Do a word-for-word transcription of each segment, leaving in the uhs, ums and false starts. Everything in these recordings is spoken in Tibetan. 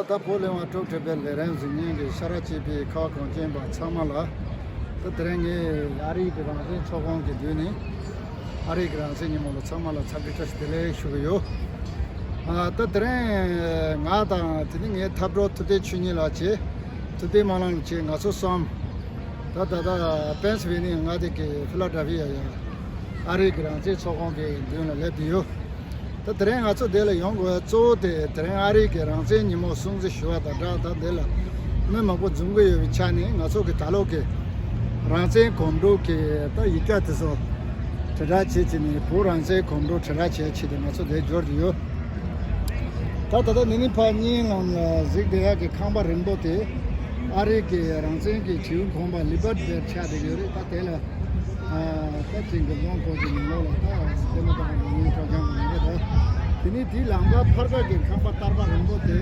ད་བོད་གླེང་བ་དྲུག་བགྲེས་པའི་ལས་རིམ་གཟིགས་མཁན་གྱི་ཤ་ར་བཅད་པའི་ཁ་བ་གངས་ཅན་པ་ཚང་མ་ལ། ད་དེ་རིང་ངས་ཨ་རིའི་གི་རང་བཙན་ཚོགས་ཁང་གི་མདུན་ནས་ཨ་རིའི་གི་རང་བཙན་ཉིན་མོ་ལ་ཚང་མ་ལ་འཚམས་འདྲི་བཀྲ་ཤིས་བདེ་ལེགས་ཞུ་གི་ཡོད། ཨ། ད་དེ་རིང་ང་དང་དེ་ནི་ངའི་འཐབ་གྲོགས་ཐུབ་བསྟན་ཆོས་ཉིད་ལགས་བཅས། ཐུབ་བསྟན་སྨོན་ལམ་ལགས་བཅས། ང་ཚོ་གསུམ། ད་ད་ལྟ་པེན་སི་ཝེ་ནི་ཡ་མངའ་སྡེ་གི་ཕི་ལ་ཌེལ་ཕི་ཡ་ཡ་ཨ་རིའི་གི་རང་བཙན་ཚོགས་ཁང་གི་མདུན་ལ་སླེབས་བསྡད་ཡོད། ད་དེ་རིང་ང་ཚོ་འདི་ལ་ཡོང་དགོས་པའི་གཙོ་བོ་དེ་དེ་རིང་ཨ་རིའི་གི་རང་བཙན་ཉིན་མོ་སྲུང་བརྩི་ཞུ་བ་དང་སྦྲགས། ད་འདི་ལ་མི་མང་པོ་འཛོམས་ཀྱི་ཡོད་པའི་ཆ་ནས། ང་ཚོ་གི་ད་ལོ་གི་རང་བཙན་གོམ་བགྲོད་ཀྱི་ད་ཡིག་ཆ་དེ་ཚོ་དྲིལ་བསྒྲགས་བྱེད་བྱས་ནས། བོད་རང་བཙན་གོམ་བགྲོད་དྲིལ་བསྒྲགས་བྱེད་ཆེད་དུ་ང་ཚོ་འདིར་འབྱོར་གྱི་ཡོད། ད་ད་ལྟ་ནི་ནི་ཕར་གཉིས་ལམ་ལ་གཟིགས་བསྡད་ཡག་གི་ཁང་པ་རིང་པོ་དེ་ཨ་རིའི་གི་རང་བཙན་གྱི་བྱིའུ་ཁང་པ་ལི་བར་ཌི་བེར་ཆགས་བསྡད་ཡོད་རེད། ད་དེ་ལ་ཨ་ད་ཅིག་གི་རྫོང་ཁོངས་ཀྱི་ནང་ལོགས་ལ་ད་ལྟད་མོ་ལྟ་ག་འགྲོ་མཁན་སྤྲོ་འཆམ་གྱི་མི་འདུག་ད། དེ་ནས་དེའི་ལམ་ཁ་ཕར་ཁ་གི་ཁང་པ་སྟར་པ་རིང་པོ་དེ་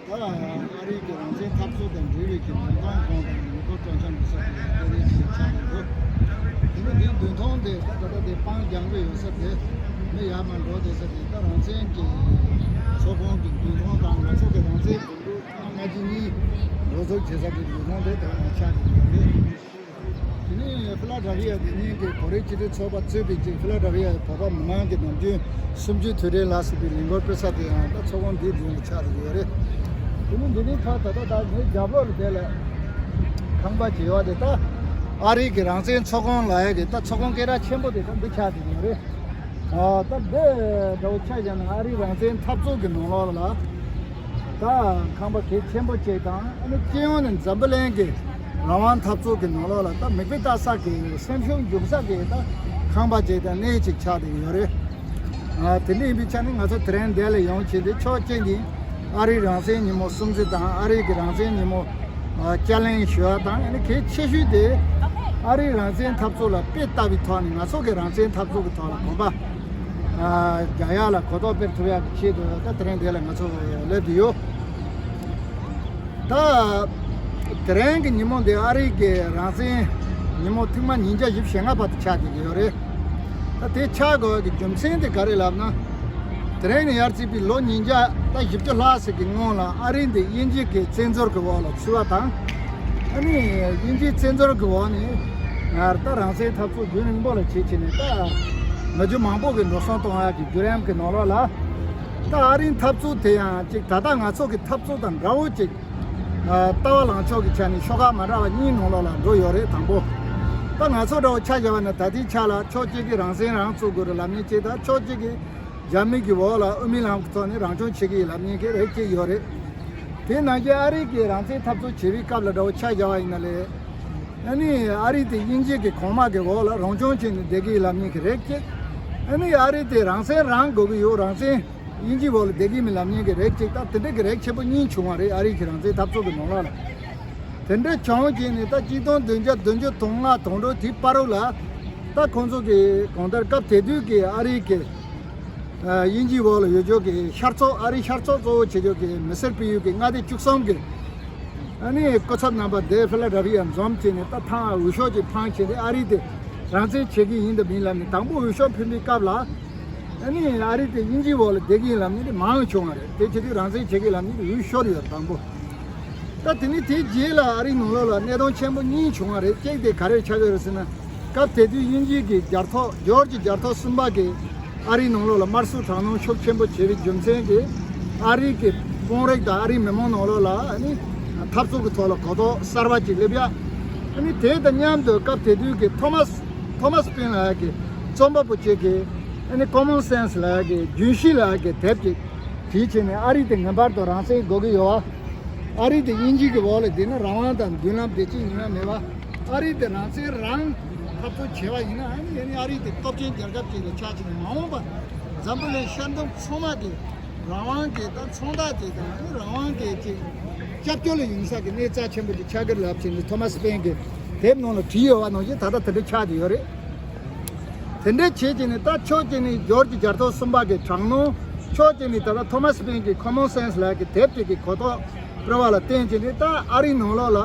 ད་ཨ་རིའི་གི་རང་བཙན་འཐབ་རྩོད་དང་འབྲེལ་བའི་གི་མདུན་ཐང་ཁང་དང་མི་ཐོག་སྤྲོ་འཆམ་གྱི་ས་དེ་ལ་སྟེར་ཡས་ཅིག་ཆགས་ཀྱི་འདུག་དེ་ནས་དེའི་མདུན་ཐང་དེ་ད་ད་ལྟ་དེ་པང་རྒྱག་གི་ཡོད་ས་དེ་མི་ཡར་མར་འགྲོ་བསྡད་ས་དེ་ད་རང་བཙན་གྱི་ཚོགས་ཁང་གི་མདུན་ཐང་དང་ང་ཚོ་གི་རང་བཙན་གོམ་བགྲོད་ཐེངས་ལྔ་བཅུ་གཉིས་འགོ་འཛུགས་བྱེད་ས་གི་མདུན་ཐང་དེ་དེ་ལ་ཆགས་ཀྱི་ཡོད་རེད། དེ་ནས་ཕི་ལ་ཌེལ་ཕི་ཡ་དེ་ཉིད་ཀྱི་བོད་རིགས་སྤྱི་མཐུན་ཚོགས་པ་གཙོས་པའི་ཅིག་ཕི་ལ་ཌེལ་ཕི་ཡ་བོད་པ་མི་མང་གི་ནམ་རྒྱུན་གསུམ་བཅུའི་དུས་དྲན་ལ་སོགས་པའི་ལས་འགུལ་སྤེལ་ས་དེ་ཡང་ད་ཚོགས་ཁང་འདིའི་མདུན་ལ་ཆགས་བསྡད་ཡོད་རེད། དེ་ནས་འདི་ནས་ཕར་ད་ལྟ་ད་ངའི་རྒྱབ་ལོགས་ལ་དེ་ལ་ཁང་པ་བྱེ་བ་དེ་ད་ཨ་རིའི་གི་རང་བཙན་ཚོགས་ཁང་ལབ་ཡག་གི་ད་ཚོགས་ཁང་སྐད་གྲགས་ཆེན་པོ་དེ་ད་འདི་ཆགས་བསྡད་ཡོད་རེད། ཨ། ད་འདི་འདྲ་བོ་ཆ་བཞག་ན་ཨ་རིའི་རང་བཙན་འཐབ་རྩོད་ཀྱི་ནང་ལོགས་ལ་ད་ཁང་པ་གལ་ཆེན་པོ་ཅིག་དང་། ཨ་ནི་སྤྱི་ཡོངས་ནས་འཛམ་བུ་གླིང་གི་རང་དབང་འཐབ་རྩོད་ཀྱི་ནང་ལོགས་ལ་ད་མིག་དཔེ་ལྟ་ས་གི་སེམས་ཤུགས་འཇུག་ས་གི་ད་ཁང་པ་ཅིག་དང་གནས་ཅིག་ཆགས་བསྡད་ཡོད་རེད། ཨ། དེ་འདྲ་ཡིན་པའི་ཆ་ནས་ང་ཚོ་དེ་རིང་འདི་ལ་ཡོང་བྱས་ཏེ་ཕྱོགས་གཅིག་ནས་ཨ་རིའི་རང་བཙན་ཉིན་མོ་སྲུང་བརྩི་དང་། ཨ་རིའི་གི་རང་བཙན་ཉིན་མོ་ཨ་བསྐྱར་ལེན་ཞུ་བ་དང་། ཨ་ནི་གལ་ཆེ་ཤོས་དེ་ཨ་རིའི་རང་བཙན་འཐབ་རྩོད་ལ་དཔེ་ལྟ་བའི་ཐོག་ནས་ང་ཚོ་གི་རང་བཙན་འཐབ་རྩོད་ཀྱི་ཐོག་ལ་གོམ་པ་ཨ་རྒྱག་ཡག་ལ་གོ་རྟོགས་སྤེལ་ཐུབ་ཡག་གི་ཆེད་དུ་ད་དེ་རིང་འདི་ལ་ང་ཚོ་སླེབས་བསྡད་ཡོད། ད་དེ་རིང་གི་ཉིན་མོ་འདི་ཨ་རིའི་གི་རང་བཙན་ཉིན་མོ་ཐེངས་མ་ཉིས་བརྒྱ་བཞི་བཅུ་ཞེ་ལྔ་པ་དེ་ཆགས་བསྡད་ཀྱི་ཡོད་རེད། ད་དེ་ཆགས་དགོས་ཀྱི་རྒྱུ་མཚན་དེ་ག་རེ་ལབ་ན། དེ་རིང་ནས་ཡར་བརྩིས་པའི་ལོ་ཉིས་བརྒྱ་ད་བཞི་བཅུ་ལྷག་ཙམ་གྱི་སྔོན་ལ་ཨ་རི་འདི་དབྱིན་ཇི་གི་བཙན་འཛུལ་གྱི་འོག་ལ་ཚུད་པ་དང་། ཨ་ནི་དབྱིན་ཇིའི་བཙན་འཛུལ་གྱི་འོག་ནས་ང་ད་རང་བཙན་འཐབ་རྩོད་རྒྱུན་རིང་པོ་ལ་བྱེད་བྱས་ནས་ད་མི་རྒྱུ་མང་པོ་གི་འགྲོ་སོང་གཏོང་ཡག་གི་བརྒྱུད་རིམ་གྱི་ནང་ལོགས་ལ། ད་ཨ་རིའི་འཐབ་རྩོད་དེ་ཡང་ཅིག་ད་ལྟ་ང་ཚོ་གི་འཐབ་རྩོད་དང་འདྲ་བོ་ཅིག་ཨ། ལྟ་བ་ལངས་ཕྱོགས་ཀྱི་ཆ་ནས་ཤོག་ཁག་མ་འདྲ་བ་གཉིས་ནང་ལོགས་ལ་འགྲོ་ཡོད་རེད། དང་པོ། ད་ང་ཚོ་འདྲ་བོ་ཆ་བཞག་པ་ན་ད་ལྟའི་ཆ་ལ་ཕྱོགས་གཅིག་གིས་རང་བཙན་རང་རྩོད་དགོས་རེད་ལབ་མཁན་གཅིག་དང་། ཕྱོགས་གཅིག་གིས་རྒྱ་མི་གི་འོག་ལ་དབུ་མའི་ལམ་གྱི་ཐོག་ནས་རང་སྐྱོང་བྱེད་ཀྱི་ཡིན་ལབ་མཁན་གྱི་རིགས་གཅིག་ཡོད་རེད། དེ་ནང་བཞིན་ཨ་རི་གིས་རང་བཙན་འཐབ་རྩོད་བྱེད་པའི་སྐབས་ལ་འདྲ་བོ་ཆ་བཞག་པ་ཡིན་ན་ལས། ཨ་ནི་ཨ་རི་དེ་དབྱིན་ཇི་གི་གོང་མ་གི་འོག་ལ་རང་སྐྱོང་བྱས་ནས་བསྡད་ཀྱི་ཡིན་ལབ་མཁན་གྱི་རིགས་གཅིག་ཨ་ནི་ཨ་རི་དེ་རང་བཙན་རང་དགོས་ཀྱི་ཡོད། རང་བཙན། དབྱིན་ཇིའི་འོག་ལ་བསྡད་ཀྱི་མིན་ལབ་མཁན་གྱི་རིགས་གཅིག་དང་། དེ་འདྲ་གི་རིགས་ཆེན་པོ་གཉིས་བྱུང་བ་རེད། ཨ་རི་གི་རང་བཙན་འཐབ་རྩོད་ཀྱི་ནང་ལོགས་ལ། དེ་འདྲ་བྱུང་རྗེས་ནས་ད་གཅིག་སྟོང་བདུན་བརྒྱ་བདུན་ཅུ་དོན་ལྔ་དོན་དྲུག་དེའི་བར་རོ་ལ། ད་ཁོང་ཚོ་གི་གང་ལྟར་སྐབས་དེ་དུས་ཀྱི་ཨ་རི་གི་ཨ། དབྱིན་ཇིའི་འོག་ལ་ཡོད་ཆོག་གི་ཤར་ཕྱོགས། ཨ་རིའི་ཤར་ཕྱོགས་གཙོ་བོ་བྱེད་ཆོག་གི་མི་སེར་སྤེལ་ཡུལ་གྱི་མངའ་སྡེ་བཅུ་གསུམ་གྱི་ཨ་ནི་སྐུ་ཚབ་རྣམ་པ་དེ་ཕི་ལ་ཌེལ་ཕི་ཡ་འཛོམས་བྱས་ནས། ད་ཐང་འོས་ཤོག་ཅིག་འཕངས་བྱས་ཏེ་ཨ་རི་དེ་རང་བཙན་བྱེད་ཀྱི་ཡིན་དང་མིན་ལབ་ནས། དང་པོ་འོས་ཤོག་འཕེན་པའི་སྐབས་ལ། ཨ་ནི་ཨ་རི་དེ་དབྱིན་ཇིའི་འོག་ལ་བསྡད་ཀྱི་ཡིན་ལབ་མཁན་དེ་མང་བྱུང་བ་རེད། དེ་བྱེད་དུས་རང་བཙན་བྱེད་ཀྱི་ལབ་མཁན་དེ་འོས་ཤོར་ཡོད་རེད། དང་པོ། ད་དེ་ནི་དེའི་རྗེས་ལ་ཨ་རིའི་ནང་ལོགས་ལ་གནད་དོན་ཆེན་པོ་གཉིས་བྱུང་བ་རེད། གཅིག་དེ་ག་རེ་ཆགས་ཡོད་རེད་ཟེར་ན། སྐབས་དེ་དུས་དབྱིན་ཇི་གི་རྒྱལ་ཚོགས། ཇོར་ཇི་རྒྱལ་ཚོགས་གསུམ་པ་གིས་ཨ་རིའི་ནང་ལོགས་ལ་དམར་གསོད་དྲག་གནོན་ཤུགས་ཆེན་པོ་བྱས་པའི་རྒྱུ་མཚན་གྱིས། ཨ་རི་གི་དཔོན་རིགས་དང་ཨ་རིའི་མི་མང་ནང་ལོགས་ལ་ཨ་ནི་འཐབ་རྩོད་ཀྱི་ཐོག་ལ་གོ་རྟོགས་གསར་པ་ཅིག་སླེབས་ཡ། ཨ་ནི་དེ་དང་མཉམ་དུ་སྐབས་དེ་དུས་ཀྱི་ཐོ་མཱས། ཐོ་མཱས་པེན་ལབ་ཡ་གི་རྩོམ་པ་པོ་ཅིག་གིས་ཨ་ནི་Common Sense ལབ་ཡ་གི་རྒྱུན་ཤེས་ལབ་ཡ་གི་དེབ་ཅིག་བྲིས་བྱས་ནས། ཨ་རི་དེ་ངེས་པར་དུ་རང་བཙན་དགོས་ཀྱི་ཡོད་པ། ཨ་རི་དེ་དབྱིན་ཇི་གི་འོག་ལ་བསྡད་ན་རང་དབང་དང་མདུན་ལམ་བདེ་སྐྱིད་ཡིན་ན་མེད་པ། ཨ་རི་དེ་རང་བཙན་རང་འཐབ་རྩོད་བྱས་པ་ཡིན་ན། ཨ་ནི་ཨ་ནི་ཨ་རི་དེ་སྟོབས་ཆེན་རྒྱལ་ཁབ་ཅིག་ལ་ཆགས་བྱས་ནས། མ་འོངས་པ་འཛམ་བུ་གླིང་ཤར་གདོང་ཚང་མ་གི་རང་དབང་གི་ད་མཚོན་རྟགས་དེ་དང་། ཨ་ནི་རང་དབང་གི་ཅིག་སྐྱབས་བཅོལ་ལ་ཡོང་ས་གི་གནས་རྩ་ཆེན་པོ་ཅིག་ཆགས་ཀྱི་རེད་ལབ་བྱས་ནས། ཐོ་མཱས་པེན་གྱི་དེབ་ནང་ལ་བྲིས་ཡོད་པ་ནང་བཞིན་ད་ལྟ་དེ་འདྲ་ཆགས་བསྡད་ཡོད་རེད། དེ་འདྲ་བྱས་བྱས་ནས་ད་ཕྱོགས་གཅིག་ནས་ཇོར་ཇི་རྒྱལ་ཚོགས་གསུམ་པ་གི་དྲག་གནོན། ཕྱོགས་གཅིག་ནས་ད་ལྟ་ཐོ་མཱས་པེན་གྱི་Common Sense ལབ་ཀྱི་དེབ་ཅིག་གི་གོ་རྟོགས་སྤེལ་བ་ལ་བརྟེན་བྱས་ནས། ད་ཨ་རིའི་ནང་ལོགས་ལ་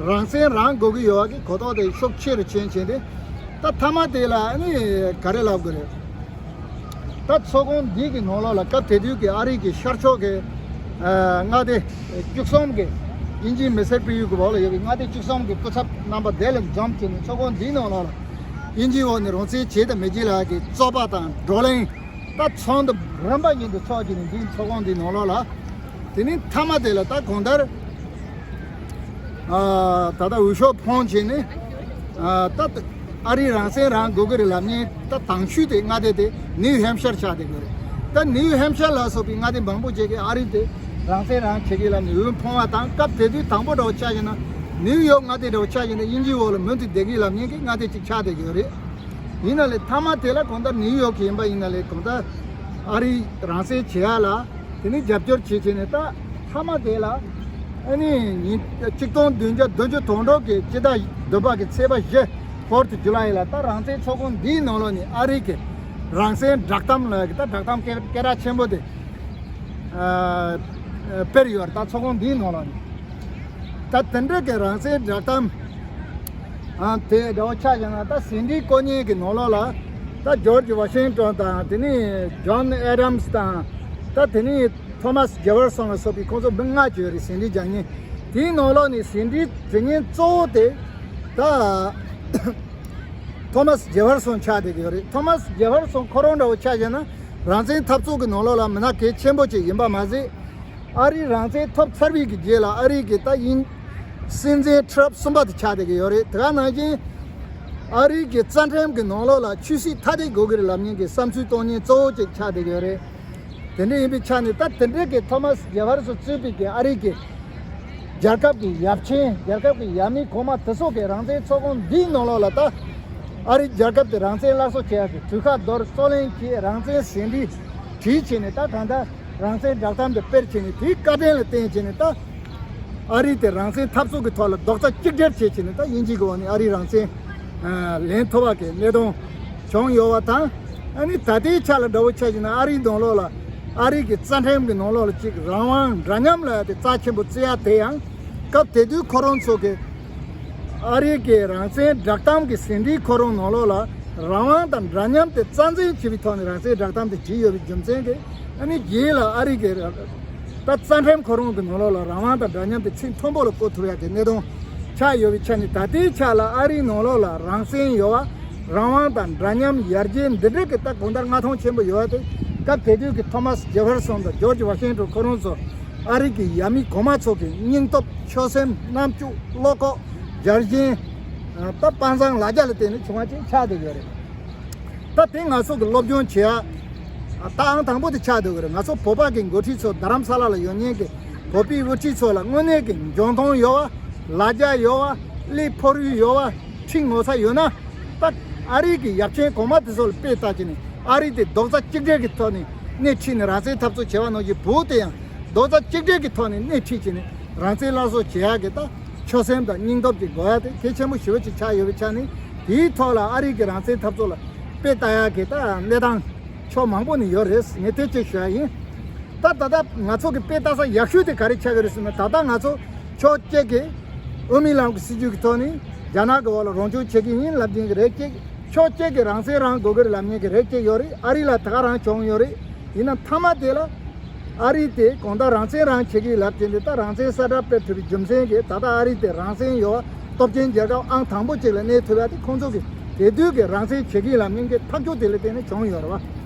རང་བཙན་རང་དགོས་ཀྱི་ཡོད་པ་གི་གོ་རྟོགས་དེ་ཤུགས་ཆེ་རུ་ཕྱིན་བྱས་ནས། ད་མཐའ་མ་དེ་ལ་ཨ་ནི་ག་རེ་ལབ་དགོས་རེད། ད་ཚོགས་ཁང་འདི་གི་ནང་ལོགས་ལ་སྐབས་དེ་དུས་ཀྱི་ཨ་རི་གི་ཤར་ཕྱོགས་ཀྱི་ མངའ་སྡེ་བཅུ་གསུམ་གྱི་དབྱིན་ཇིའི་མི་སེར་སྤེལ་ཡུལ་གྱི་འོག་ལ་ཡོད་པའི་མངའ་སྡེ་བཅུ་གསུམ་གྱི་སྐུ་ཚབ་རྣམ་པ་དེ་ལ་འཛོམས་བྱས་ནས་ཚོགས་ཁང་འདིའི་ནང་ལོགས་ལ་དབྱིན་ཇིའི་འོག་ནས་རང་བཙན་བྱེད་དང་མི་བྱེད་ལ་གི་རྩོད་པ་དང་བགྲོ་གླེང་ད་ཚོགས་འདུ་རིམ་པ་བཞིན་དུ་ཚོགས་བྱས་ནས་འདིའི་ཚོགས་ཁང་འདིའི་ནང་ལོགས་ལ། དེ་ནས་མཐའ་མ་དེ་ལ་ད་གང་ལྟར་ད་ལྟ་འོས་ཤོག་འཕངས་བྱས་ནས་ད། ཨ་རིའི་རང་བཙན་རང་དགོས་ཀྱི་རེད་ལབ་མཁན་ད་དང་ཤོས་དེ་མངའ་སྡེ་དེ་ནིའུ་ཧེམ་ཤར་ཆགས་བསྡད་ཀྱི་རེད། ད་ནིའུ་ཧེམ་ཤར་ལ་སོགས་པའི་མངའ་སྡེ་མང་པོ་ཅིག་གིས་ཨ་རི་དེ་རང་བཙན་རང་བྱེད་ཀྱི་ལབ་ནས་འོས་འཕངས་པ་དང་། སྐབས་དེ་དུས་དང་པོ་འདྲ་བོ་ཆ་བཞག་ན་ནིའུ་ཡོག་མངའ་སྡེ་འདྲ་བོ་ཆ་བཞག་ན་དབྱིན་ཇིའི་འོག་ལ་མུ་མཐུད་བསྡད་ཀྱི་ལབ་མཁན་གྱི་མངའ་སྡེ་ཅིག་ཆགས་བསྡད་ཀྱི་ཡོད་རེད། ཡིན་ན་ལས་མཐའ་མ་དེ་ལ་གང་ལྟར་ནིའུ་ཡོག་གི་ཡིན་པ་ཡིན་ན་ལས་གང་ལྟར་ཨ་རིའི་རང་བཙན་བྱེད་ཡ་ལ། དེ་ནས་རྒྱབ་སྐྱོར་བྱེད་བྱས་ནས་ད་མཐའ་མ་དེ་ལ་ཨ་ནི་ཉིན་གཅིག་སྟོང་བདུན་བརྒྱ་བདུན་ཅུ་དོན་དྲུག་གི་སྤྱི་ཟླ་བདུན་པ་གི་ཚེས་པ་བཞི་Fourth July ལ་ད་རང་བཙན་ཚོགས་ཁང་འདིའི་ནང་ལོགས་ནས་ཨ་རི་གི་རང་བཙན་བསྒྲགས་གཏམ་ལ་ད་བསྒྲགས་གཏམ་སྐད་སྐད་གྲགས་ཆེན་པོ་དེ་ཨ་སྤེལ་ཡོད་རེད། ད་ཚོགས་ཁང་འདིའི་ནང་ལོགས་ནས་ད་དེ་འདྲ་གི་རང་བཙན་བསྒྲགས་གཏམ་ཨ་དེ་འདྲ་བོ་ཆ་བཞག་ན་ད་ཟིན་བྲིས་བཀོད་མཁན་གི་ནང་ལོགས་ལ་ད་George Washington དང་དེ་ནས་John Adams དང་ད་དེ་ནས་Thomas Jefferson ལ་སོགས་པའི་ཁོང་ཚོ་མི་ལྔ་ཅིག་ཡོད་རེད། ཟིན་བྲིས་རྒྱག་མཁན་དེའི་ནང་ལོགས་ནས་ཟིན་བྲིས་བྲིས་མཁན་གཙོ་བོ་དེ་ད་Thomas Jefferson ཆགས་བསྡད་ཀྱི་ཡོད་རེད། Thomas Jefferson ཁོ་རང་འདྲ་བོ་ཆ་བཞག་ན་རང་བཙན་འཐབ་རྩོད་ཀྱི་ནང་ལོགས་ལ་མི་སྣ་གལ་ཆེན་པོ་ཅིག་ཡིན་པ་མ་ཟད། ཨ་རིའི་རང་བཙན་ཐོབ་ཚར་བའི་གི་རྗེས་ལ་ཨ་རི་གི་ད་ཡིན་སྲིད་འཛིན་ཁྲི་རབས་གསུམ་པ་དེ་ཆགས་བསྡད་ཀྱི་ཡོད་རེད། དེ་ག་ནང་བཞིན་ཨ་རི་གི་རྩ་ཁྲིམས་ཀྱི་ནང་ལོགས་ལ་ཆོས་སྲིད་ཐ་དད་དགོས་ཀྱི་རེད་ལབ་མཁན་གྱི་བསམ་ཚུལ་གཏོང་མཁན་གཙོ་བོ་ཅིག་ཆགས་བསྡད་ཀྱི་ཡོད་རེད། དེ་འདྲ་ཡིན་པའི་ཆ་ནས་ད་དེ་འདྲའི་གི་ཐོ་མཱས་ཇེ་ཧྥར་སོན་གཙོས་པའི་གི་ཨ་རི་གི་རྒྱལ་ཁབ་ཀྱི་ཡབ་ཆེན་རྒྱལ་ཁབ་ཀྱི་ཡབ་མེས་གོང་མ་དེ་ཚོ་གི་རང་བཙན་ཚོགས་ཁང་འདིའི་ནང་ལོགས་ལ་ད་ཨ་རི་རྒྱལ་ཁབ་དེ་རང་བཙན་སླར་གསོ་བྱེད་ཡག་གི་གྲོས་ཁ་བསྡུར། རྩོད་ལེན་བྱས། རང་བཙན་ཟིན་བྲིས་བྲིས་བྱས་ནས་ད་གང་ལྟར་རང་བཙན་བསྒྲགས་གཏམ་དེ་སྤེལ་བྱས་ནས་དེའི་བཀའ་དྲིན་ལ་བརྟེན་བྱས་ནས་ད་ཨ་རི་དེ་རང་བཙན་འཐབ་རྩོད་ཀྱི་ཐོག་ལ་རྡོག་རྩ་གཅིག་སྒྲིལ་བྱས་བྱས་ནས་ད་དབྱིན་ཇི་གི་འོག་ནས་ཨ་རིའི་རང་བཙན་ལེན་ཐུབ་པ་གི་གནད་དོན་བྱུང་ཡོད་པ་དང་། ཨ་ནི་ད་ལྟའི་ཆ་ལ་འདྲ་བོ་ཆ་བཞག་ན་ཨ་རིའི་ནང་ལོགས་ལ་ཨ་རི་གི་རྩ་ཁྲིམས་ཀྱི་ནང་ལོགས་ལ་གཅིག་རང་དབང་འདྲ་མཉམ་ལབ་ཡ་དེ་རྩ་ཆེན་པོ་བརྩི་ཡ་དེ་ཡང་སྐབས་དེ་དུས་ཁོ་རང་ཚོ་གི་ཨ་རི་གི་རང་བཙན་བསྒྲགས་གཏམ་གྱི་ཟིན་བྲིས་ཁོ་རང་ནང་ལོགས་ལ་རང་དབང་དང་འདྲ་མཉམ་དེ་རྩ་འཛིན་བྱེད་པའི་ཐོག་ནས་རང་བཙན་བསྒྲགས་གཏམ་དེ་བྲིས་ཡོད་པའི་རྒྱུ་མཚན་གྱིས། ཨ་ནི་རྗེས་ལ་ཨ་རི་གི་ད་རྩ་ཁྲིམས་ཁོ་རང་གི་ནང་ལོགས་ལ་རང་དབང་དང་འདྲ་མཉམ་དེ་ཚིག་མཐོན་པོ་ལ་བཀོད་ཐུབ་ཡ་གི་གནད་དོན་ཆགས་ཡོད་པའི་ཆ་ནས། ད་ལྟའི་ཆ་ལ་ཨ་རིའི་ནང་ལོགས་ལ་རང་བཙན་ཡོད་པ། རང་དབང་དང་འདྲ་མཉམ། ཡར་རྒྱས་འདི་འདྲ་གི་ད་གང་ལྟར་མངའ་ཐང་ཆེན་པོ་ཡོད་པ་དེ་སྐབས་དེ་དུས་ཀྱི་ཐོ་མཱས་ཇེ་ཧྥར་སོན་དང་ཇོརྗ་ཝ་ཤིང་ཏོན་ཁོ་རང་ཚོ་ཨ་རི་གི་ཡབ་མེས་གོང་མ་ཚོ་གི་སྙིང་སྟོབས། ཆོད་སེམས། རྣམ་དཔྱོད། བློ་ཁོག་རྒྱལ་ཞེན། ད་དཔའ་མཛངས་ལ་རྒྱ་ལ་བརྟེན་ནས་བྱུང་བ་ཅིག་ཆགས་བསྡད་ཡོད་རེད། ད་དེ་ང་ཚོ་གི་སློབ་སྦྱོང་བྱེད་ཡ་ད་ཨང་དང་པོ་དེ་ཆགས་བསྡད་ཡོད་རེད། ང་ཚོ་བོད་པ་གི་འགོ་ཁྲིད་ཚོ་རྡ་རམ་ས་ལ་ལ་ཡོད་མཁན་གི་བོད་པའི་དབུ་ཁྲིད་ཚོ་ལ་དངོས་གནས་ཀྱི་འཇོན་ཐང་ཡོད་པ། ལ་རྒྱ་ཡོད་པ། ལས་ཕོ་རོལ་ཡོད་པ། ཁྲིད་ངོ་ཚ་ཡོད་ན། ད་ཨ་རི་གི་ཡབ་ཆེན་གོང་མ་དེ་ཚོ་ལ་དཔེ་ལྟ་བྱས་ནས་ཨ་རི་དེ་རྡོག་རྩ་གཅིག་སྒྲིལ་གྱི་ཐོག་ནས་སྣེ་ཁྲིད་ནས་རང་བཙན་འཐབ་རྩོད་བྱས་པ་ནང་བཞིན་བོད་དེ་ཡང་རྡོག་རྩ་གཅིག་སྒྲིལ་གྱི་ཐོག་ནས་སྣེ་ཁྲིད་བྱས་ནས་རང་བཙན་སླར་གསོ་བྱེད་ཡག་གི་ད་ཆོད་སེམས་དང་སྙིང་སྟོབས་ཀྱི་དགོས་ཡ་དེ་གལ་ཆེན་པོ་ཞེ་པོ་ཅིག་ཆགས་ཡོད་པའི་ཆ་ནས། དེའི་ཐོག་ལ་ཨ་རི་གི་རང་བཙན་འཐབ་རྩོད་ལ་དཔེ་ལྟ་ཡག་གི་ད་གནས་སྟངས་ཕྱོགས་མང་པོ་ནས་ཡོད་རེད། ངས་དེ་གཅིག་ཞུ་ཡ་ཡིན། ད་ད་ལྟ་ང་ཚོ་གི་དཔེ་ལྟ་ས་ཡག་ཤོས་དེ་ག་རེ་ཆགས་ཀྱི་རེད་ཟེར་ན། ད་ལྟ་ང་ཚོ་ཕྱོགས་གཅིག་གི་དབུ་མའི་ལམ་གྱི་སྲིད་བྱུས་ཀྱི་ཐོག་ནས་རྒྱ་ནག་གི་འོག་ལ་རང་སྐྱོང་བྱེད་ཀྱི་ཡིན་ལབ་མཁན་གྱི་རིགས་གཅིག་ཕྱོགས་གཅིག་གི་རང་བཙན་རང་དགོས་ཀྱི་རེད་ལབ་མཁན་གྱི་རིགས་གཅིག་ཡོད་རེད། ཨ་རི་ལ་ད་ག་རང་བྱུང་ཡོད་རེད། ཡིན་ན་མཐའ་མ་དེ་ལ་ཨ་རི་དེ་གང་ལྟར་རང་བཙན་རང་བྱེད་ཀྱི་ལབ་བྱས་འདི་ལྟར་རང་བཙན་གསལ་བསྒྲགས་སྤེལ་ཐུབ་པའི་རྒྱུ་མཚན་གྱིས་ད་ལྟ་ཨ་རི་དེ་རང་བཙན་ཡོད་པ། སྟོབས་ཆེན་རྒྱལ་ཁབ་ཨང་དང་པོ་གཅིག་ལ་གནས་ཐུབ་ཡ་དེ་ཁོང་ཚོ་གི་དེ་དུས་ཀྱི་རང་བཙན་བྱེད་ཀྱི་ལབ་མཁན་གྱི་ཐག་གཅོད་དེ་ལ་བརྟེན་ནས་བྱུང་ཡོད་རེད་བ།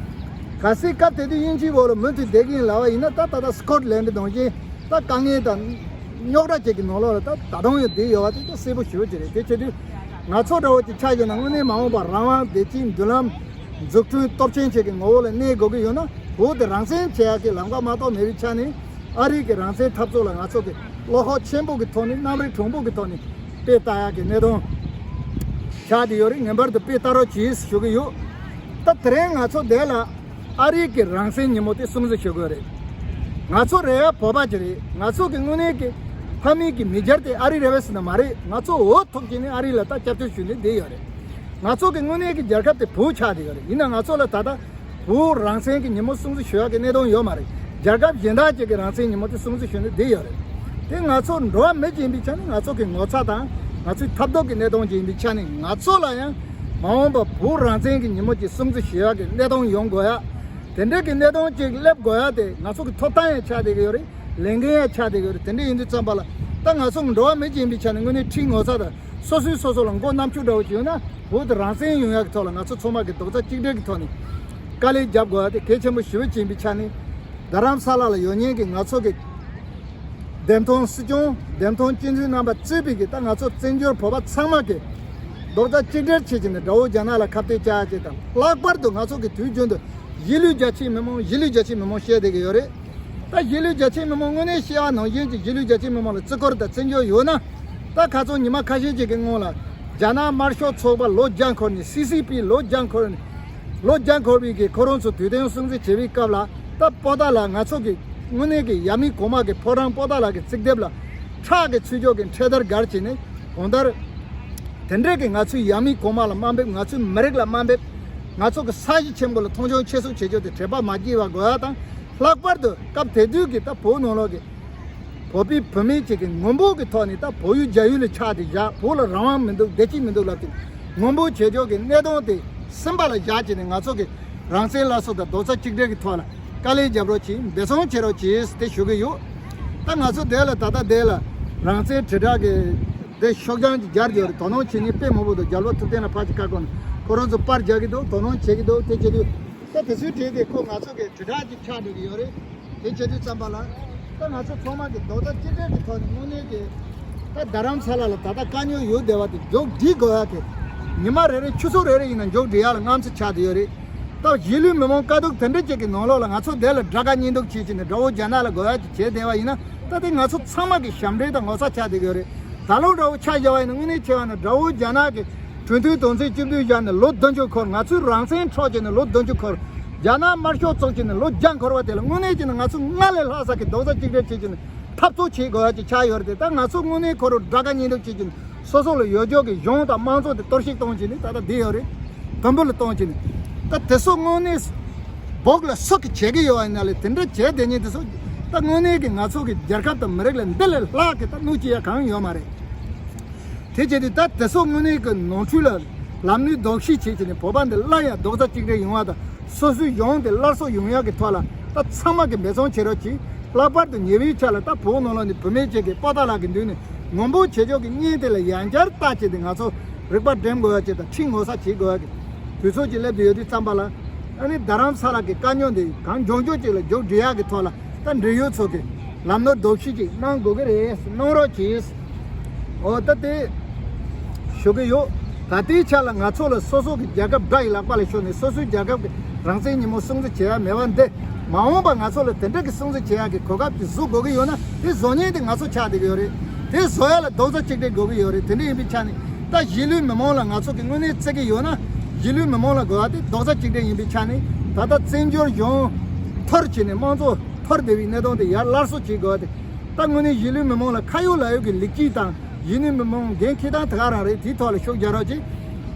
གལ་སྲིད་སྐབས་དེ་དུས་དབྱིན་ཇིའི་འོག་ལ་མུ་མཐུད་བསྡད་ཀྱི་ཡིན་ལབ་པ་ཡིན་ན། ད་ད་ལྟ་སི་ཀོཊ་ལེན་ཌི་ནང་བཞིན་ད་དཀའ་ངལ་དང་རྙོག་དྲ་ཅིག་གི་ནང་ལོགས་ལ་ད་ད་དུང་ཡང་བསྡད་ཡོད་པ་དེ་ད་གསལ་པོ་ཞེ་པོ་ཅིག་རེད། དེ་བྱེད་དུས་ང་ཚོ་འདྲ་བོ་ཅིག་ཆགས་ཡོད་ན་དངོས་གནས་མ་འོངས་པར་རང་དབང་བདེ་སྐྱིད་མདུན་ལམ་འཛུགས་སྐྲུན་སྟོབས་ཆེན་ཅིག་གི་ངོ་བོ་ལ་གནས་དགོས་ཀྱི་ཡོད་ན། བོད་དེ་རང་བཙན་བྱེད་ཡག་གི་ལམ་ཁ་མ་གཏོགས་མེད་པའི་ཆ་ནས། ཨ་རི་གི་རང་བཙན་འཐབ་རྩོད་ལ་ང་ཚོ་གི་བློ་ཁོག་ཆེན་པོ་གི་ཐོག་ནས་རྣམ་རིག་གྲུང་པོ་གི་ཐོག་ནས་དཔེ་ལྟ་ཡག་གི་གནད་དོན་ཆགས་བསྡད་ཡོད་རེད། ངེས་པར་དུ་དཔེ་ལྟ་རོགས་གྱིས་ཞུ་གི་ཡོད། ད་དེ་རིང་ང་ཚོ་འདི་ལ་ཨ་རི་གི་རང་བཙན་ཉིན་མོ་དེ་སྲུང་བརྩི་ཞུ་དགོས་རེད། ང་ཚོ་རེ་བ་བོད་པ་ཅིག་རེད། ང་ཚོ་གི་དངོས་གནས་ཀྱི་ཕ་མེས་ཀྱི་མི་སྒེར་དེ་ཨ་རི་རེད་པས་ཟེར་ན་མ་རེད། ང་ཚོ་འོས་ཐོབ་བྱས་ནས་ཨ་རི་ལ་ད་སྐྱབས་བཅོལ་ཞུས་ནས་བསྡད་ཡོད་རེད། ང་ཚོ་གི་དངོས་གནས་ཀྱི་རྒྱལ་ཁབ་དེ་བོད་ཆགས་བསྡད་ཡོད་རེད། ཡིན་ན་ང་ཚོ་ལ་ད་ལྟ་བོད་རང་བཙན་གྱི་ཉིན་མོ་སྲུང་བརྩི་ཞུ་ཡག་གི་གནད་དོན་ཡོད་མ་རེད། རྒྱལ་ཁབ་གཞན་དག་ཅིག་གི་རང་བཙན་ཉིན་མོ་དེ་སྲུང་བརྩི་ཞུས་ནས་བསྡད་ཡོད་རེད། དེ་ང་ཚོ་འགྲོ་བ་མི་ཅིག་ཡིན་པའི་ཆ་ནས་ང་ཚོ་གི་ངོ་ཚ་དང་ང་ཚོའི་ཐབས་སྡུག་གི་གནད་དོན་ཅིག་ཡིན་པའི་ཆ་ནས། ང་ཚོ་ལ་ཡང་མ་འོངས་པ་བོད་རང་བཙན་གྱི་ཉིན་མོ་ཅིག་སྲུང་བརྩི་ཞུ་ཡག་གི་གནད་དོན་ཡོང་དགོས་ཡ། དེ་འདྲ་གི་གནད་དོན་ཅིག་སླེབས་དགོས་ཡ་དེ་ང་ཚོ་གི་ཐོབ་ཐང་ཡང་ཆགས་བསྡད་ཀྱི་ཡོད་རེད། ལས་འགན་ཡང་ཆགས་བསྡད་ཀྱི་ཡོད་རེད། དེ་འདྲ་ཡིན་དུས་ཙམ་པ་ལ་ད་ང་ཚོ་འགྲོ་བ་མི་ཅིག་ཡིན་པའི་ཆ་ནས་དངོས་གནས་ཁྲིམས་ངོ་ཚ་དང་སོ་སོས་སོ་སོ་ལ་མགོ་གནམ་ཆུ་འདྲ་བོ་ཅིག་ཡོད་ན། བོད་དུ་རང་བཙན་ཡོང་ཡག་གི་ཐོག་ལ་ང་ཚོ་ཚང་མ་གི་རྡོག་རྩ་གཅིག་སྒྲིལ་གི་ཐོག་ནས་དཀའ་ལས་རྒྱབ་དགོས་ཡ་དེ་གལ་ཆེན་པོ་ཞེ་པོ་ཅིག་ཡིན་པའི་ཆ་ནས། རྡ་རམ་ས་ལ་ལ་ཡོད་མཁན་གྱི་ང་ཚོ་གི་འདེམས་ཐོན་སྲིད་སྐྱོང་འདེམས་ཐོན་སྤྱི་འཐུས་རྣམ་པ་གཙོས་པའི་གི་ད་ང་ཚོ་བཙན་བྱོལ་བོད་པ་ཚང་མ་གི་རྡོག་རྩ་གཅིག་སྒྲིལ་བྱེད་ཀྱི་ནས་དགྲ་བོ་རྒྱ་ནག་ལ་ཁ་གཏད་བཅག་ཡ་ཅིག་དང་། ལྷག་པར་དུ་ང་ཚོ་གི་དུས་རྒྱུན་དུ་གཞིས་ལུས་རྒྱ་ཆེའི་མི་མང་གཞིས་ལུས་རྒྱ་ཆེའི་མི་མང་བཤད་བསྡད་ཀྱི་ཡོད་རེད། ད་གཞིས་ལུས་རྒྱ་ཆེའི་མི་མང་དངོས་གནས་བཤད་པ་ནང་བཞིན་གྱི་གཞིས་ལུས་རྒྱ་ཆེའི་མི་མང་ལ་བརྩི་བཀུར་དང་བརྩི་འཇོག་ཡོད་ན། ད་ཁ་སང་ཉི་མ་ཁ་ཤས་ཅིག་གི་སྔོན་ལ་རྒྱ་ནག་དམར་ཤོག་ཚོགས་པ་ལོ་བརྒྱ་འཁོར་ནས་སི་སི་པི་ལོ་བརྒྱ་འཁོར་ནས་ལོ་བརྒྱ་འཁོར་བའི་གི་ཁོ་རང་ཚོ་དུས་སྟོན་སྲུང་བརྩི་བྱེད་པའི་སྐབས་ལ། ད་པོ་ཏཱ་ལ་ང་ཚོ་གི་དངོས་གནས་ཀྱི་ཡབ་མེས་གོང་མ་གི་ཕོ་བྲང་པོ་ཏཱ་ལ་གི་རྩིག་ལྡེབས་ལ་ཁྲག་གི་ཚུལ་འཇོག་གི་འཕྲེད་དར་སྒར་བྱས་ནས། གང་ལྟར་དེ་འདྲས་ཀྱི་ང་ཚོའི་ཡབ་མེས་གོང་མ་ལ་དམའ་འབེབས། ང་ཚོའི་མི་རིགས་ལ་དམའ་འབེབས། ང་ཚོ་གི་ས་གཞི་ཆེན་པོ་ལ་མཐོང་ཆུང་ཆེ་སུ་བྱེད་རྒྱུ་དེ་དྲན་པ་མ་བརྗེད་པ་དགོས་ཡ་དང་། ལྷག་པར་དུ་སྐབས་དེ་དུས་ཀྱི་ད་བོད་ནང་ལོགས་ཀྱི་བོད་པའི་བུད་མེད་ཅིག་གི་ངོ་འབོག་གི་ཐོག་ནས། ད་བོད་ཡུལ་རྒྱ་ཡུལ་ལ་ཆགས་ཏེ་བཞག་བོད་ལ་རང་དབང་མི་འདུག་བདེ་སྐྱིད་མི་འདུག་ལབ་ཅིག་ངོ་འབོག་བྱེད་ཕྱོགས་ཀྱི་གནད་དོན་དེ་སེམས་པ་ལ་བཞག་བྱས་ནས། ང་ཚོ་གི་རང་བཙན་སླར་གསོ་དང་རྡོག་རྩ་གཅིག་སྒྲིལ་གྱི་ཐོག་ལ་དཀའ་ལས་རྒྱབ་རོགས་གྱིས། འབད་བརྩོན་བྱེད་རོགས་གྱིས་དེ་ཞུ་གི་ཡོད། ད་ང་ཚོ་དེ་ལ་ད་ལྟ་དེ་ལ་རང་བཙན་དྲིལ་བསྒྲགས་ཀྱི་དེ་ཤོག་བྱང་ཅིག་སྦྱར་ཡོད་རེད། དོ་སྣང་བྱེད་མཁན་དཔེ་མང་པོ་འདུག་རྒྱལ་བ་ཐུབ་བསྟན་ལ་ཕར་ཅིག་བཀའ་བསྒོ་ན། ཁོ་རང་ཚོ་པར་རྒྱག་གི་འདུག་དོ་སྣང་བྱེད་ཀྱི་འདུག་དེ་བྱེད་དུས་ད་དེ་ཚོའི་གྲས་དེ་ཁོ་ང་ཚོ་གི་དྲིལ་བསྒྲགས་ཀྱི་ཆགས་འགྲོ་གི་ཡོད་རེད། དེ་བྱེད་དུས་ཙམ་པ་ལ། ད་ང་ཚོ་ཚང་མ་གི་རྡོག་རྩ་གཅིག་སྒྲིལ་གྱི་ཐོག་ནས་དངོས་གནས་ཀྱི་ད་རྡ་རམ་ས་ལ་ལ་ད་ལྟ་དཀའ་རྙོག་ཡོད་བསྡད་པ་དེ་མཇུག་སྒྲིལ་དགོས་ཡ་གི། ཉི་མ་རེ་རེ་ཆུ་ཚོད་རེ་རེ་ཡིན་ན་མཇུག་སྒྲིལ་ཡ་ལ་དངངས་འཚབ་ཆགས་བསྡད་ཡོད་རེད། ད་གཞིས་ལུས་མི་མང་དཀའ་སྡུག་དེ་འདྲ་ཅིག་གི་ནང་ལོགས་ལ་ང་ཚོ་དེ་ལ་དགྲ་དགའ་གཉེན་སྡུག་བྱེད་ཀྱི་ནས་དགྲ་བོ་རྒྱ་ནག་ལ་དགོས་ཡ་ཅིག་བྱས་བསྡད་པ་ཡིན་ན། ད་དེ་ང་ཚོ་ཚང་མ་གི་ཞབས་འདྲེན་དང་ངོ་ཚ་ཆགས་བསྡད་ཀྱི་ཡོད་རེད། ད་ལོ་འདྲ་བོ་ཆ་བཞག་པ་ཡིན་ན་དངོས་གནས་བྱས་པ་ན་དགྲ་བོ་རྒྱ་ནག་གི་གྲོས་མཐུན་དོན་ཚན་བཅུ་བདུན་བཞག་ནས་ལོ་བདུན་ཅུ་འཁོར། ང་ཚོའི་རང་བཙན་འཕྲོག་བྱས་ནས་ལོ་བདུན་ཅུ་འཁོར། རྒྱ་ནག་དམར་ཤོག་བཙུགས་བྱས་ནས་ལོ་བརྒྱ་འཁོར་བ་དེ་ལ་དངོས་གནས་བྱས་ན་ང་ཚོ་སྔར་ལས་ལྷག་ས་གི་རྡོག་རྩ་གཅིག་སྒྲིལ་བྱས་ནས་འཐབ་རྩོད་བྱེད་དགོས་ཡ་ཅིག་ཆགས་ཡོད་རེད་དེ། ད་ང་ཚོ་དངོས་གནས་ཁོ་རང་དགྲ་དགའ་གཉེན་སྡུག་བྱེད་ཀྱི་ནས་སོ་སོ་ལ་ཡོད་ཆོག་གི་གཞུང་དང་དམངས་གཙོ་དེ་གཏོར་བཤིག་གཏོང་བྱས་ནས། ད་ལྟ་འདི་ཡོད་རེད། དུམ་བུ་ལ་གཏོང་བྱས་ནས། ད་དེ་ཚོ་དངོས་གནས་བོགས་ལ་སུ་གིས་བྱེད་ཀྱི་ཡོད་པ་ཡིན་ན་ལས། དེ་འདྲ་བྱས་བསྡད་མཁན་དེ་ཚོ་ད་དངོས་གནས་ཀྱི་ང་ཚོ་གི་རྒྱལ་ཁབ་དང་མི་རིགས་ལ་འདི་ལས་ལྷག་གི་ད་གནོད་སྐྱེལ་ཡ་གང་ཡོད་མ་རེད། དེ་བྱས་དུས་ད་དེ་ཚོ་དངོས་གནས་ཀྱི་ནོར་འཁྲུལ་ལ་ལམ་ནུས་ལྡོག་ཤེས་བྱེད་ཀྱི་ནས་བོད་པ་འདི་སླར་ཡང་རྡོག་རྩ་གཅིག་སྒྲིལ་ཡོང་བ་དང་། སོ་སོའི་གཞུང་དེ་སླར་གསོ་ཡོང་ཡག་གི་ཐོག་ལ་ད་ཚང་མ་གི་འབད་བརྩོན་བྱེད་རོགས་གྱིས། ལྷག་པར་དུ་ཉེ་བའི་ཆར་ལ་ད་བོད་ནང་ལོགས་ནས་བུད་མེད་ཅིག་གིས་པོ་ཏཱ་ལ་གི་མདུན་ནས་ངོ་འབོག་བྱེད་ཕྱོགས་ཀྱི་བརྙན་དེ་ལ་ཡང་བསྐྱར་བལྟ་བྱས་ཏེ། ང་ཚོ་རིག་པ་སྒྲིམ་དགོས་ཡ་ཅིག་དང་ཁྲིམས་ངོ་ཚ་བྱེད་དགོས་ཡ་གི་དུས་ཚོད་ཅིག་སླེབས་བསྡད་ཡོད་དུས་ཙམ་པ་ལ། ཨ་ནི་རྡ་རམ་ས་ལ་གི་དཀའ་རྙོག་འདི་གང་མགྱོགས་མགྱོགས་ཅིག་ལ་མཇུག་སྒྲིལ་ཡག་གི་ཐོག་ལ་ད་འབྲེལ་ཡོད་ཚོ་གིས་ལམ་ནོར་ལྡོག་ཤེས་ཅིག་གནང་དགོས་ཀྱི་རེད། གནང་རོགས་གྱིས། འོ་ད་དེ་ཞུ་གི་ཡོད། ད་ལྟའི་ཆ་ལ་ང་ཚོ་ལ་སོ་སོ་གི་རྒྱལ་ཁབ་དགྲ་ཡི་ལག་པ་ལ་ཤོར་ནས་སོ་སོའི་རྒྱལ་ཁབ་ཀྱི་རང་བཙན་ཉིན་མོ་སྲུང་བརྩི་བྱེད་ཡ་མེད་པ་འདི། མ་འོངས་པ་ང་ཚོ་ལ་དེ་འདྲ་གི་སྲུང་བརྩི་བྱེད་ཡ་གི་གོ་སྐབས་ཅིག་བཟོ་དགོས་ཀྱི་ཡོད་ན། དེ་བཟོ་མཁན་དེ་ང་ཚོ་ཆགས་བསྡད་ཀྱི་ཡོད་རེད། དེ་བཟོ་ཡ་ལ་རྡོག་རྩ་གཅིག་སྒྲིལ་དགོས་ཀྱི་ཡོད་རེད། དེ་འདྲ་ཡིན་པའི་ཆ་ནས་ད་གཞིས་ལུས་མི་མང་ལ་ང་ཚོ་གི་དངོས་གནས་བརྩི་གི་ཡོད་ན། གཞིས་ལུས་མི་མང་ལ་དགོས་པ་དེ་རྡོག་རྩ་གཅིག་སྒྲིལ་ཡིན་པའི་ཆ་ནས། ད་ལྟ་བཙན་བྱོལ་གཞུང་འཐོར་བྱས་ནས་དམངས་གཙོ་འཐོར་བསྡད་པའི་གནད་དོན་དེ་ཡར་སླར་གསོ་བྱེད་དགོས་པ་དེ། ད་དངོས་གནས་གཞིས་ལུས་མི་མང་ལ་ཁ་ཡོད་ལག་ཡོད་ཀྱི་ལེགས་སྐྱེས་དང་། གཞིས་ལུས་མི་མང་འགན་འཁྱེར་སྟངས་དེ་ག་རང་རེད། དེའི་ཐོག་ལ་ཤུགས་རྒྱག་རོགས་གྱིས།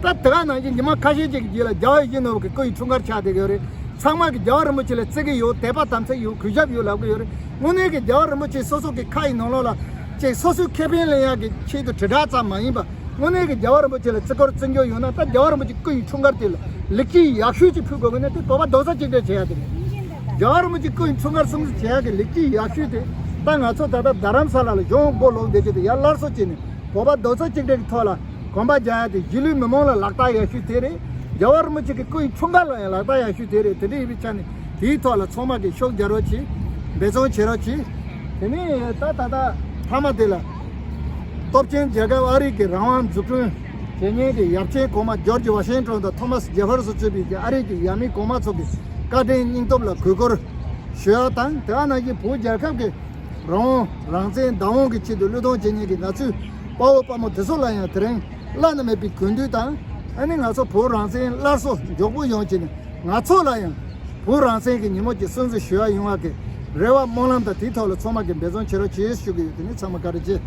ད་དེ་ག་ནང་བཞིན་ཉི་མ་ཁ་ཤས་ཅིག་གི་རྗེས་ལ་རྒྱལ་བ་ཡིད་བཞིན་ནོར་བུ་གི་སྐུ་ཡི་འཁྲུངས་སྐར་ཆགས་བསྡད་ཀྱི་ཡོད་རེད། ཚང་མ་གིས་རྒྱལ་བ་རིན་པོ་ཆེ་ལ་བརྩི་གི་ཡོད། དད་པ་དམ་ཚིག་ཡོད། གུས་ཞབས་ཡོད་ལབ་གི་ཡོད་རེད། དངོས་གནས་ཀྱི་རྒྱལ་བ་རིན་པོ་ཆེ་སོ་སོ་གི་ཁ་ཡི་ནང་ལོགས་ལ་ཅིག་སོ་སོའི་ཁེ་ཕན་ལེན་ཡག་གི་ཆེད་དུ་དྲིལ་བསྒྲགས་ཙམ་མ་ཡིན་པ། དངོས་གནས་ཀྱི་རྒྱལ་བ་རིན་པོ་ཆེ་ལ་བརྩི་བཀུར་བརྩི་འཇོག་ཡོད་ན། ད་རྒྱལ་བ་རིན་པོ་ཆེ་སྐུ་ཡི་འཁྲུངས་སྐར་དེ་ལ་ལེགས་སྐྱེས་ཡག་ཤོས་ཅིག་ཕུལ་དགོས་ཀྱི་ན། དེ་བོད་པ་རྡོག་རྩ་གཅིག་སྒྲིལ་བྱེད་ཡག་དེ་རེད། རྒྱལ་བ་རིན་པོ་ཆེ་སྐུ་ཡི་འཁྲུངས་སྐར་སྲུང་བརྩི་བྱེད་ཡག་གི་ལེགས་སྐྱེས་ཡག་ཤོས་དེ། ད་ང་ཚོ་ད་ལྟ་རྡ་རམ་ས་ལ་ལ་གཞུང་མགོ་ལོག་བསྡད་རྒྱུ་དེ་ཡར་སླར་གསོ་བྱས་ནས། བོད་པ་རྡོག་རྩ་གཅིག་སྒྲིལ་གྱི་ཐོག་ལ་གོམ་པ་རྒྱག་ཡ་དེ་གཞིས་ལུས་མི་མང་ལ་ལག་རྟགས་ཡག་ཤོས་དེ་རེད། རྒྱལ་བ་རིན་པོ་ཆེ་གི་སྐུ་ཡི་འཁྲུངས་སྐར་ལ་ཡང་ལག་རྟགས་ཡག་ཤོས་དེ་རེད། དེ་འདྲ་ཡིན་པའི་ཆ་ནས་དེའི་ཐོག་ལ་ཚང་མ་གིས་ཤུགས་རྒྱག་རོགས་གྱིས། འབད་བརྩོན་བྱེད་རོགས་གྱིས། དེ་ནས་ད་ད་ལྟ་མཐའ་མ་དེ་ལ། སྟོབས་ཆེན་རྒྱལ་ཁབ་ཨ་རི་གི་རང་དབང་འཛུགས་སྐྲུན་བྱེད་མཁན་གྱི་ཡབ་ཆེན་གོང་མ་ཇོརྗ་ཝ་ཤིང་ཊོན་དང་ཐོ་མཱས་ཇེ་ཧྥར་སོན་གཙོས་པའི་གི་ཨ་རི་གི་ཡབ་མེས་གོང་མ་ཚོ་གི་བཀའ་དྲིན་སྙིང་སྟོབས་ལ་གུས་བཀུར་ཞུ་ཡ་དང་། དེ་ག་ནང་བཞིན་བོད་རྒྱལ་ཁབ་ཀྱི་རང་དབང་རང་བཙན་བདག་དབང་གི་ཆེད་དུ་བློས་གཏོང་བྱེད་མཁན་གྱི་ང་ཚོའི་དཔའ་བོ་དཔའ་མོ་དེ་ཚོ་ལ་ཡང་དེ་རིང་བླ་ན་མེད་པའི་གུས་འདུད་དང་། ཨ་ནི་ང་ཚོ་བོད་རང་བཙན་སླར་གསོ་མགྱོགས་པོ་ཡོང་བྱས་ནས། ང་ཚོ་ལ་ཡང་བོད་རང་བཙན་གྱི་ཉིན་མོ་གཅིག་སྲུང་བརྩི་ཞུ་ཡ་ཡོང་བ་གི་རེ་བ་སྨོན་ལམ་དང་། དེའི་ཐོག་ལ་ཚང་མ་གིས་འབད་བརྩོན་བྱེད་རོགས་གྱིས་ཞུ་གི་ཡོད། དེ་ནི་ཚང་མ་བཀའ་དྲིན་ཆེ།